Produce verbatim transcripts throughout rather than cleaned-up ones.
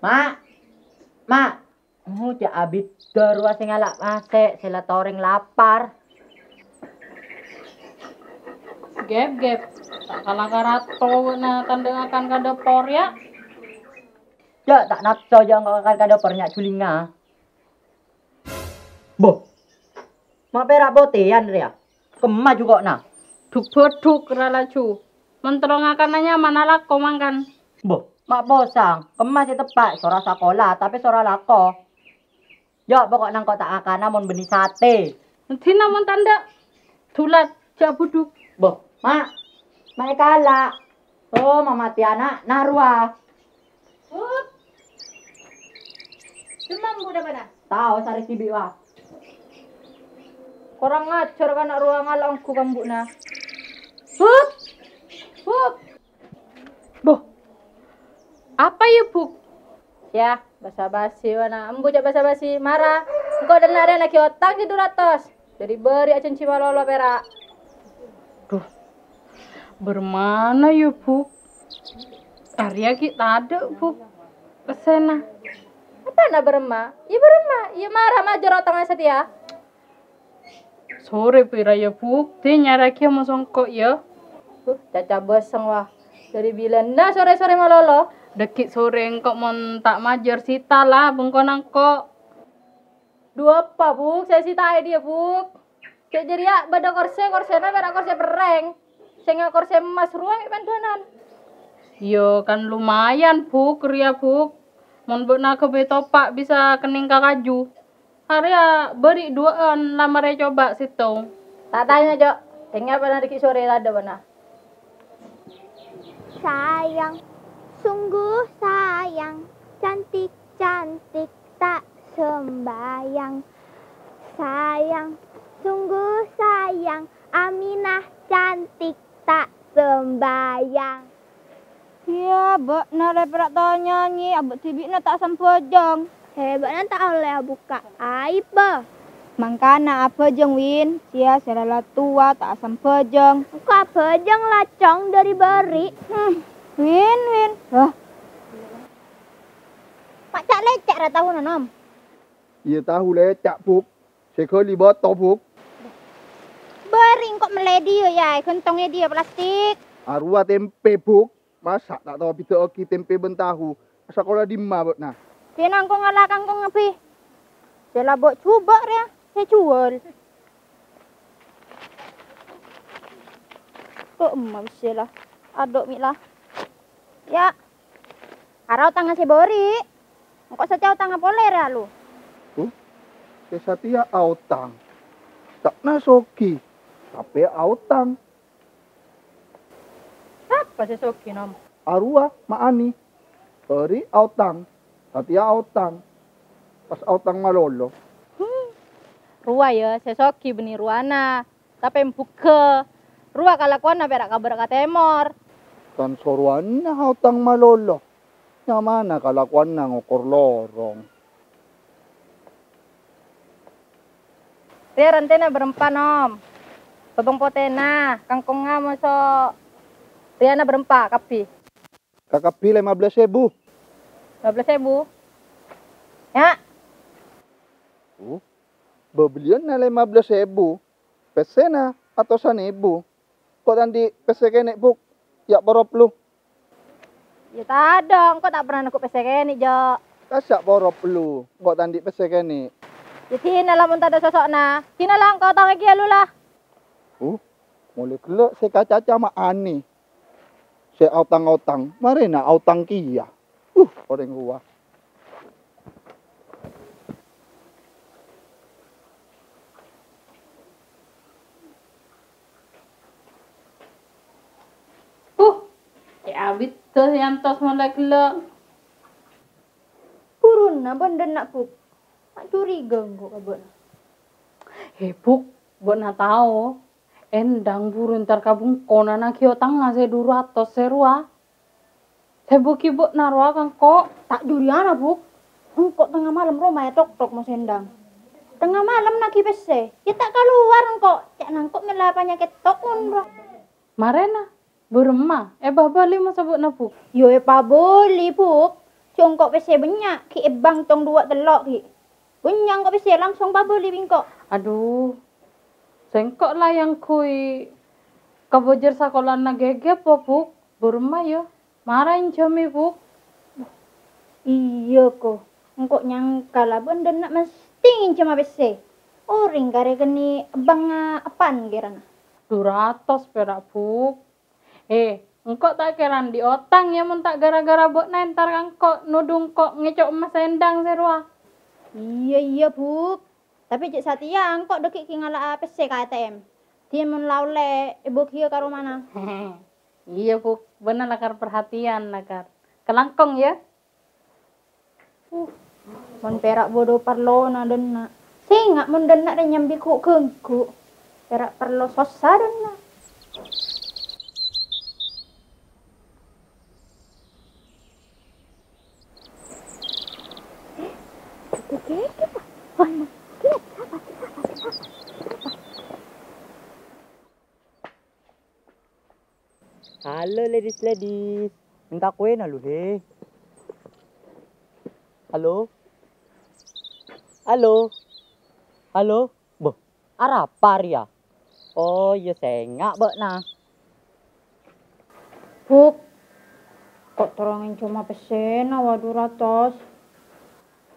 Ma', Ma', oh, cè' abit ghâruwa sè ngala' masè', sè la torèng lapar. Gep, Gep, ta' kala karato bâ'na tandhâ ngakan ka dâpor, yâ. Jâ', ta' napso jâ' engko' ngakan ka dâpor, nya' julingnga. Boh, ma' pèra' potèyan rèya? Kemma juko'na? Dhuk-bhudhuk ra laju. Mon terro ngakana nyaman alako mangkan. Boh, ma' posang. Kemma sè teppa', sora sakola, tapè sora lako. Jâ', poko'na engko' ta' akana mon bânnè satè. Dina mon tandhâ, dulat, jâ' budhuk. Boh, ma', ma' èkala'. Oh, mamatè ana'na rowa. Hup. Demam bu' dâ' bâ'na? Tao, sarè dhibi', wa. Korang ajhâr kana' rowa ngala' ongghu ka embu'na. Hup. Hup. Boh. Apa yâ, Buk? Yâ, basa-basi bâ'na. Embu' jâ' basa-basi, mara. Engko' dâ' enna' rèya naghi otang sè du ratos. Dhâri bâri' ajhânjhi malolo pèra'. Duh. Bârâmma yâ, Buk? Arèya ghi' tadâ', Buk, pèssèna. Apana bârâmma? Yâ bârâmma. Yâ mara majâr otangnga satèya. Sore pèra yâ, Buk? Dè nyarèaghi mo songko' yâ. Huh, caca bâseng, wa. Dhâri bilâna sore-sore malolo? Dâgghi' sore engko' mon ta' majâr sita la bengkona engko'. Dhu apa, Buk? Sè sitaè dhiyâ, Buk. Cè' jârèya bâdâ korsè, korsèna pèra' korsè perrèng. Sènga' korsè emmas rowa mè' pendhânan. Yâ, kan lumayan, Buk, rèya, Buk. Mon bâ'na aghâbây topa' bisa kennèng ka kaju. Arèya bâri' duwâ'ân la marè coba' sèttong. Ta' tanya, Jo'. Kèngèng apa nanti ki' sore tadâ' bâ'na. Sayang, sungguh sayang, cantik-cantik tak sembayang. Sayang, sungguh sayang, Aminah cantik tak sembayang. Iyâ, bâ'na lè pèra' tao nyanyi, abâ' dhibi'na ta' sambhâjâng. Hè, bâ'na ta' ollè abukka' aib, bâ. Mangkana abhâjâng, Win. Sèya sè la towa ta' asambhâjâng. Engko' abhâjâng, la, Cong, dhâri bâri'. Hmm, Win, Win. Hah? Ma' ca'-lèca' ra tahuna, Nom? Iyâ, tahu lèca', Buk. Sè ghâli bâto, Buk. Bâri' engko' mellè dhiyâ, yâ, èghântong è dhiyâ plastik. Arowa tèmpè, Buk. Masa' ta' tao abhidhâ'aghi tèmpè bân tahu? Asakola dimma bâ'na? Dina engko' ngala' kangkong abhi. Sè la bâ'-jhubâ' rèya, sè juwâl. Kok emma bessè la? Adhu' mè' la. Yâ. Ara otangnga sè bâri'. Engko' satèya otangnga polè rè alu. Huh? Sè satèya aotang. Ca'na soghi, tapè aotang. Sapa sè soghi, Nom? Arowa, ma' anè. Bâri' aotang. Satèya aotang. Pas aotang malolo. Hmm. Rowa, yâ, sè soghi bânnè rowana. Tapè embughâ. Rowa kalakowanna pèra' kabâr ka tèmor. Kan sorowanna aotang malolo. Nyamana kalakowanna ngokor lorong. Rèya rantèna bârâmpa, Nom. Bhâbâng potèna, kangkongnga moso rèyana bârâmpa kabbhi. Kakabbhi lèma bellâs èbu. Lèma bellâs èbu? Yâ. Oh, bâbelliyânna lèma bellâs èbu. Pèssèna atosan èbu. Ko' ta' andi' pèssè kènè', Buk? Yâ, poro pèllu. Yâ, tadâ', engko' ta' pernah neggu' pèssè kènè', Jo'. Kassa' poro pèllu, engko' ta' andi' pèssè kènè'. Yâ, dina la mon tadâ' soso'na. Dina la engko' tang ghi' alu la. Uh, molaè ghellâ' sè kacaca ma' anè. Sè aotang-aotang, marèna aotang kèya. Uh, orèng rowa. Uh, è abit tè yantos molaè ghellâ'. Buruna bân dâ' enna', Buk. Ma' curiga engko' ka bâ'na. Hè, Buk, bâ'na tao. Endang buru entar ka bengkona naghi otangnga sè du ratos sè rowa. Sè bâgi bâ'na rowa ka engko'. Ta' juriyana, Buk. Engko' tengnga malem roma ètok-tok mosè endang. Tengnga malem naghi pèssè. Yâ ta' kalowar engko'. Ca'na engko' mèla panyakèt to'un, bro. Marèna, bârâmma, èpabâli moso bâ'na, Buk? Yâ èpabâli, Buk. Sèngko' pèssè bânnya', ghi' è bank tong duwâ' tello' ghi'. Bânnya' sèngko' pèssè, langsung pabâli bi' sèngko'. Adhu, sèngko' la èyangghuy kabâjâr sakola'anna Gegep, Bu'. Bârâmma, yâ? Mara ènjhâmè, Bu'. Iyâ, ko. Sèngko' nyangka la bâ'na dânna' mesthè ngènjhâma pèssè. Orèng karè kènè' è bank eppa'na kèrana? Du ratos pèra', Bu'. Eh, sèngko' ta' kèra andi' otang, yâ, mon ta' ghârâ-ghârâ bâ'na entar ka sèngko' nodhu sèngko' ngèco' emmas endang sè rowa. Iyâ, iyâ, Bu'. Tapè jhâ' satèya sèngko' dhâggi' ghi' ngala'a pèssè ka A T M. Dhiyâ mon la ollè èbâghiyâ ka romana. Iyâ, Bu'. Bâ'na lakar parhatèyan, lakar. Kalangkong, yâ. Uh, mon pèra' bâdâ parlona dânna'. Sènga' mon dânna' rè nyambi ghu'-ghângghu'. Pèra' parlo sossa dânna'. Halo, ladies, ladies. Mènta kowèna, lu, he. Halo? Halo? Halo? Boh, arapa rèya? Oh, iyâ, sènga' bâ'na. Bu', ko' terro ngènjhâma pèssèna, wa du ratos.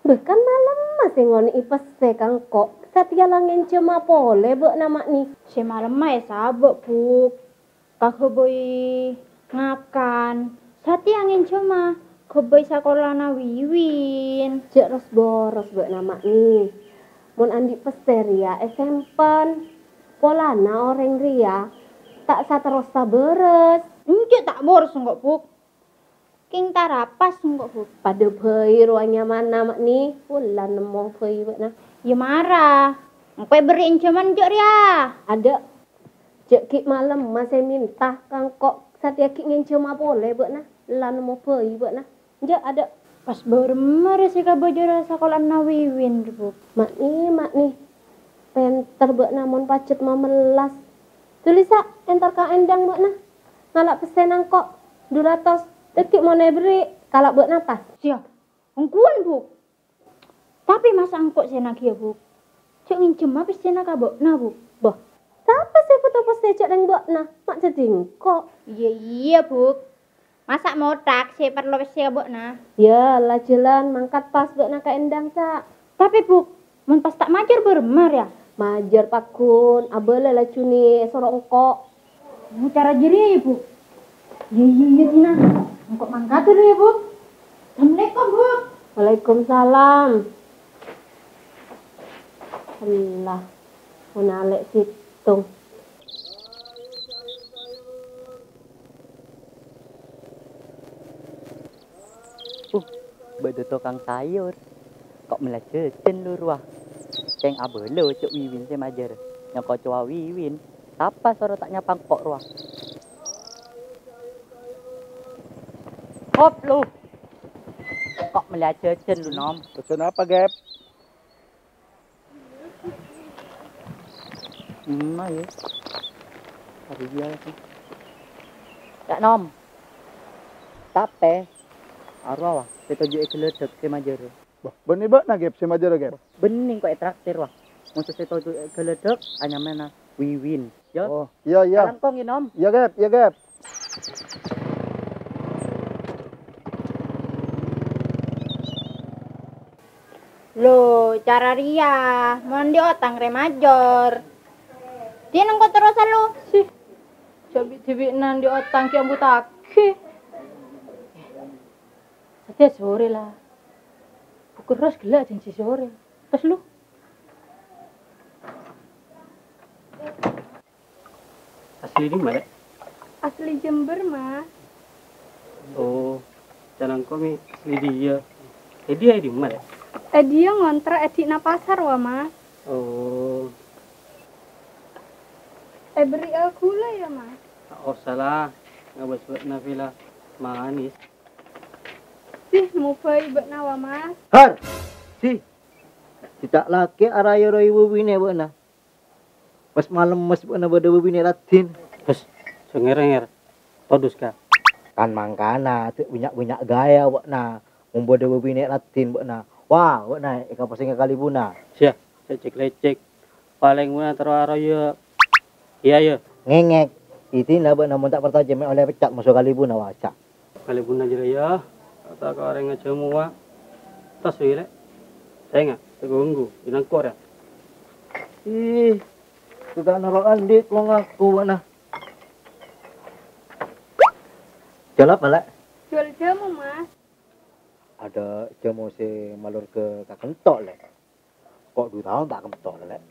Bâh, kan malemma sè ngonè'è pèssè ka sèngko', satèya la ngènjhâma polè bâ'na, ma'ni. Sè malemma èsabâ', Bu'. Kaghâbây ngakan. Satèya ngènjhâma ghâbây sakola'anna Wiwin. Jhâ' ros-boros bâ'na, ma'ni. Mon andi' pèssè rèya èsèmpen. Polana orèng rèya ta' saterrossa bârâs. Enjâ' ta' bârâs sèngko', Bu'. Kèng tarapas sèngko', Bu'. Padâ bhâi rowa nyamana, ma'ni. Pola nemmo bhâi bâ'na. Yâ mara. Engko' èberri' ènjhâman jhâ' rèya. Adâ'. Jhâ' ghi' malemma sè mènta ka sèngko', satèya ghi' ngènjhâma polè bâ'na. La nemmo bhâi bâ'na. Enjâ', adâ'. Pas bârâmma rè sè kabâjârâ sakola'anna Wiwin, Bu'. Ma'ni, ma'ni. Pènter bâ'na mon pajhât mamellas. Dulisa, entar ka endang bâ'na. Ngala' pèssèna sèngko', du ratos. Dhâggi' mon èberri', kala' bâ'na pas. Siap. Ongghuwân, Bu'. Tapè masa' sèngko' sè nagiyâ, Bu'? Jhâ' ngènjhâma pèssèna ka bâ'na, Bu'. Boh, sapa sè bhuto pèssè jhâ' rèng bâ'na? Ma' dhâddhi sèngko'. Iyâ, iyâ, Bu'. Masa' mothak sè parlo pèssè ka bâ'na? Yâ, la-jhâlân mangkat pas bâ'na ka endang, Sa'. Tapè, Bu', mon pas ta' majâr bârâmma rèya? Majâr pagghun, abâlâ lajunè èsoro sèngko'. Oh, cara jârèya, yâ, Bu'? Iyâ, iyâ, iyâ, Dina. Sèngko' mangkat dulu, yâ, Bu'. Assalamualaikum, Bu'. Waalaikumsalam. Allah, mon alè' sèttong. Uh, bâdâ tokang sayur. Ko' mella jhâjhân lu rowa. Kèng abâlâ cè' Wiwin sè majâr. Nyakocowa Wiwin. Sapa soro ta' nyapa sèngko' rowa? Hop lu. Ko' mella jhâjhân lu, Nom. Pesen apa, Gep? Hmm, ayo. Hari dia sih. Cak Nom. Tapè. Arowa, sè toju' èghâlâdhâk sè majâr. Bâh, bânnè bâ'na, Gep, sè majâr, Gep? Bânnè ko' ètraktir, wa. Mon sè toju' èghâlâdhâk, anyamana Wiwin. Yâ. Oh, iyâ, iyâ. Kalangkong, yâ, Nom. Iyâ, Gep, iyâ, Gep. Lo, cara rèya, mon andi' otang rè majâr. Dina engko' terrosa lo. Sih, jhâ' bi'-dhibi'na andi' otang ghi' ambu taghi. Satèya sorè la. Buker ros ghellâ' jhânjhi sorè. Tos lo. Asli dimma, Lè'? Asli Jember, Mas. Oh, can engko' mè' asli dhiyâ. È dhiyâ è dimma, Lè'? È dhiyâ ngontrak è dhi'na pasar, wa, Mas. Oh. Èberri'a ghulâ, yâ, Mas? Ta' osa, la. Ngabâs bâ'na pèla manès. Sih, mobâi bâ'na, wa, Mas. Har! Sih! Cè' ta' lakè arayo'roy bâbinè' bâ'na. Pas malemmes bâ'na bâdâ bâbinè' raddhin. Bes, sè ngèrèngèr. Todus, Ka. Kan mangkana, jhâ' bânnya'-bânnya' gaya bâ'na. Mon bâdâ bâbinè' raddhin bâ'na, wah, bâ'na èkaposèngè kalèbunna. Yâ, cèk-cèk-lècèk. Palèng bâ'na terro aroyok. Iyâ, yâ. Ngèngèk. Intina bâ'na mon ta' parcajâ mè' ollè pecat moso kalèbunna, wah, ca'. Kalèbunna jârèya, kata ka orèng ajâmowa. Tas, wi, Lè'. Sènga', ta' ganggu, inangko' rèya. Ih, sudah noro' andi' ko ngaku bâ'na. Jual apa, Lè'? Jual jamu, Mas. Ada jamu sè malur ka kakento', Lè'. Ko' du taon ta' kento', Lè'?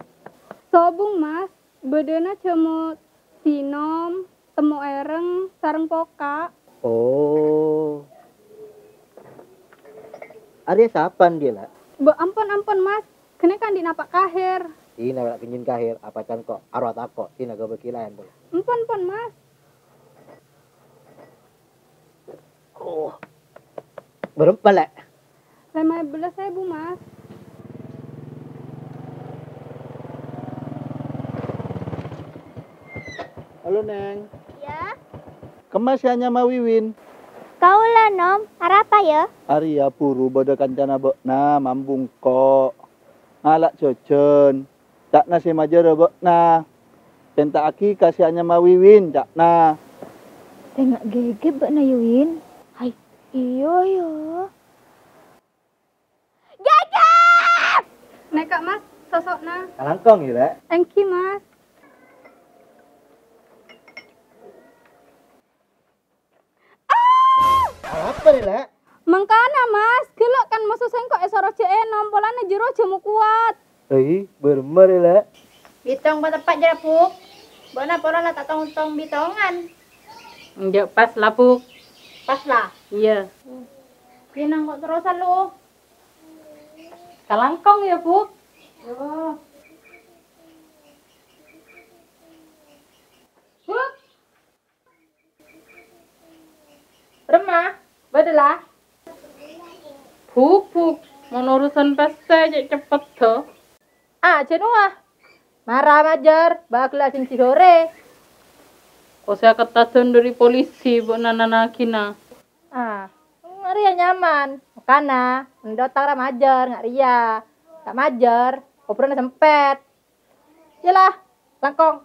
Sobung, Mas. Bâdâna jamu sinom, temmo èrèng, sareng poka'. Oh. Arèya sapan, Lè'? Bâ, ampon, ampon, Mas. Ghânèka andi' napa' kahèr. Ina la kenjin kahèr, apa can ko' arwah tako', ina gabâgi laèn, Bro. Ampon, ampon, Mas. Oh. Bârâmpa, Lè'? Lèma bellâs èbu, Mas. Halo, Neng. Iyâ? Kemma sè anyama Wiwin? Kaulâ, Nom. Arapa, yâ? Arèya buru bâdâ kancana bâ'na mambungko'. Ngala' jhâjhân. Ca'na sè majârâ bâ'na. Pènta'aghi ka sè anyama Wiwin, ca'na. Tengnga' ghèghèp bâ'na, yâ, Win? Hai, iyâ, yâ. Ghèghèp! Nèka, Mas, soso'na. Kalangkong, yâ, Lè'? Èngghi, Mas. Arapa rè, Lè'? Mangkana, Mas, ghellâ' kan moso sèngko' èsoro jhâ' ènom, polana jârowa jâmo kowat. Hei, bârâmma rè, Lè'? Bitong pateppa' jârâ, Bu'. Bâ'na polo la ta' tong-tong bitongan. Enjâ' pas la, Bu'. Pas la? Iyâ. Ghânèka ko' terrosan, lu. Kalangkong, yâ, Bu'. Yo. Bu'. Remma, bâdâ la? Buk, buk, mon urusan pèssè cè' ceppet, do. Ah, jânuwa. Mara majâr, bâ' ghellâ' jhâ' sore. Ko' sè akatadan dâri polisi, bâ'na nanaghina. Ah, arèya nyaman. Makana, endhâ' tang ra majâr, nga' rèya. Ta' majâr, kobhurânna sempet. Yâ la, langkong.